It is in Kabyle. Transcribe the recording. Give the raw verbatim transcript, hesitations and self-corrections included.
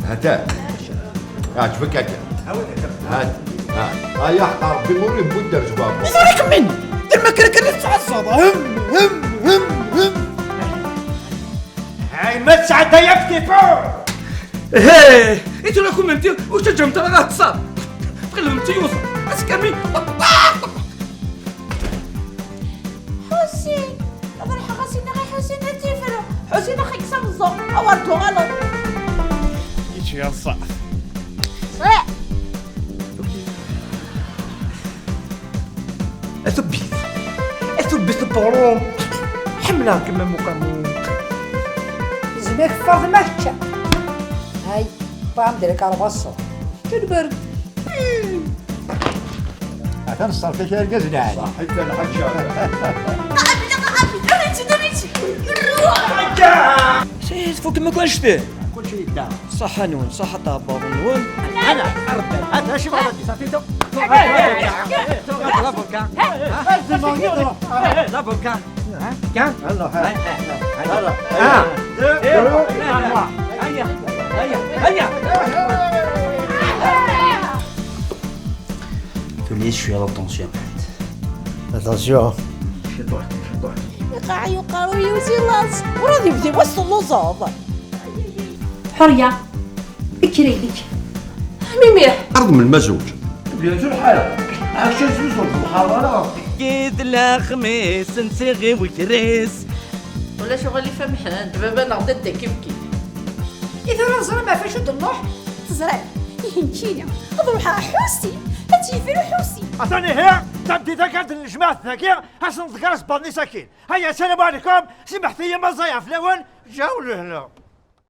هاتاه. عجبك هكا؟ هات. ها. ها يا حق ربي، موري بود درج بابا. يزريك من دير ما كان كان يتعصب. هم، هم، هم، هم. هاي ما تساعد يا بتي فور. هيه، انتو راكم انتي وش جمت راه تصاب. تقلب انتي يوصل. اسكامي. حسين، هذا الحق سيدنا غير حسين هاتي فرو. حسين اخيك سمزو. اوردو غلط. يجي يا صاح. صح. اثبت، اثبت البروم. حملها كما مقامون. زميك فرض ما كتشا. هاي، بام ديرك على بصر. كل برد. هذا الصرف كي يرقز لعلي. صح، حتى الحجة. سير فوق ما كانش فيه. كل شيء يدار. صحة نون، صحة طابور نون. انا اربع. هذا شو هذا؟ صافي تو. لا بركة. لا بركة. كان؟ يلا، ها. هاي، هاي، هاي. هاي. ها. هاي. هاي. هاي. هاي. هاي. توليش شوية لا طونسيون. اتونسيون. شي طوحتي، شي طوحتي. يقع يقع ويوزي لاز. وراه يبدي وسط اللوزوم. حرية. بكري لك. ميمي. أرض من المزوج. بيان سور حالة. عايشة زوز الحضارة. قيد الخميس نسيغي وكريس. ولا شغل اللي فهم حنان، بابا نغدى كيف كيف. إذا راه زرع ما فيش ود النوح، تزرع. يهنكينا. أضرب حوسي. أتي في حوسي. أتاني هي، تبدي ذاك هاد الجماعة ذاكية، حسن ذكر سباني ساكين. هيا، السلام عليكم. سمحتي يا مزايا في الأول، جاو لهنا.